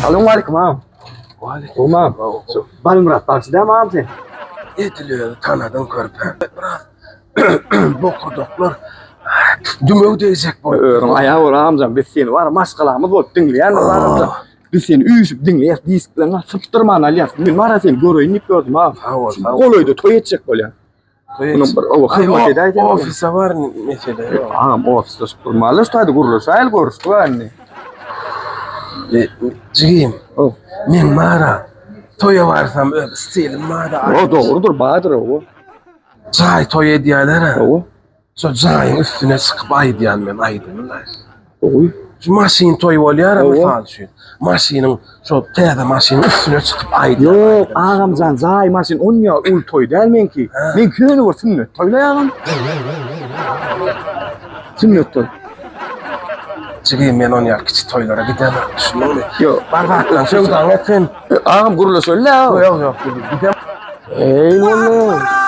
Salowmaleýkim agam. Waleýkim. Agam. Şu Balmyrat bagşy dämi agam sen? Edil özi tanadyň körpe. Biraz bokurdaklar dümew degjek bolup. Örüň aýagy bor agamjan biz seni bar maşgalamyz bolup diňleýän agamjan. Biz seni üýşüp diňleýäs diskleňi sypdyrman alýas. Men bar seni göreýin diýip gördüm agam. Sag bol, sag bol. Golaýda toý etjek bolýan. Munuň bir owa hyzmat edäýseň. Ofise bar mesele ýok. Agam ofisleşip durmaly şu taýda gürleşäýeli görüşdik ha indi. Jigim. Men bara toýa barsam öz stilim bar. O dogrudyr bardyr owa. Jaý toý edýärler. Owa. Şo jaýyň üstüne çykyp aýdýan men aýdymy. Gowy. Şu maşyn toý bolýar mysal üçin. Maşynyň şo täze maşynyň üstüne çykyp aýdýan. Ýok, agamjan jaý maşyn onýa uly toý däl meňki. Men köne bir sünnet toýlaý agam. Sünnet toý. Jigim men onýa kiçi toýlara gidemok, düşündiňmi? Ýok. Bar zatlaň söwdaňy et sen. Agam gürleşeli-ä. Ýok, ýok, gidem. Eý, boldy.